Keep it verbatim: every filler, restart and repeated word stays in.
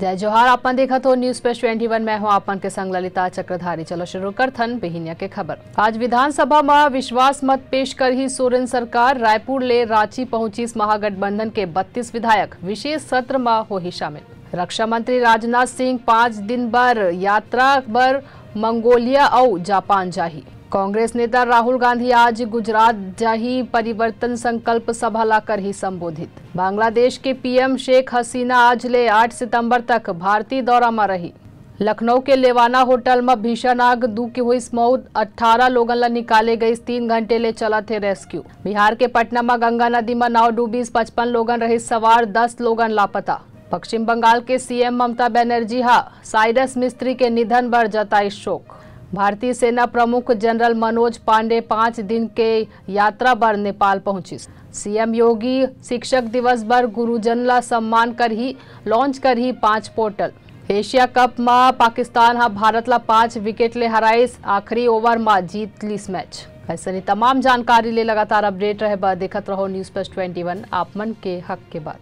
जय जोहार, आप मन देखत हो News Flash twenty one, मैं हूं आप मन के संग ललिता चक्रधारी। चलो शुरू करथन बिहिनिया के खबर। आज विधानसभा म विश्वास मत पेश करही सोरेन सरकार, रायपुर ले रांची पहुंचिस महागठबंधन के बत्तीस विधायक, विशेष सत्र म होही शामिल। रक्षा मंत्री राजनाथ सिंह पांच दिन बर यात्रा बर मंगोलिया अउ जापान जाही। कांग्रेस नेता राहुल गांधी आज गुजरात जाही, परिवर्तन संकल्प सभा ला करही संबोधित। बांग्लादेश के पीएम शेख हसीना आज ले आठ सितंबर तक भारतीय दौरा म रही। लखनऊ के लेवाना होटल म भीषण आग, दू के होइस मौत, अट्ठारह लोगन ला निकाले गइस, तीन घंटे ले चलत हे रेस्क्यू। बिहार के पटना म गंगा नदी म नाव डूबिस, पचपन लोगन रहिस सवार, दस लोगन लापता। पश्चिम बंगाल के सीएम ममता बनर्जी ह साइरस मिस्त्री के निधन बर जताइस शोक। भारतीय सेना प्रमुख जनरल मनोज पांडे पांच दिन के यात्रा बर नेपाल पहुंचिस। सीएम योगी शिक्षक दिवस बर गुरुजन ला सम्मान करही, लॉन्च करही पांच पोर्टल। एशिया कप म पाकिस्तान ह भारत ला पांच विकेट ले हराइस, आखिरी ओवर म जीत लिस मैच। अइसने तमाम जानकारी ले लगातार अपडेट रहे बर देखत रहो News Flash twenty one, आप मन के हक के बात।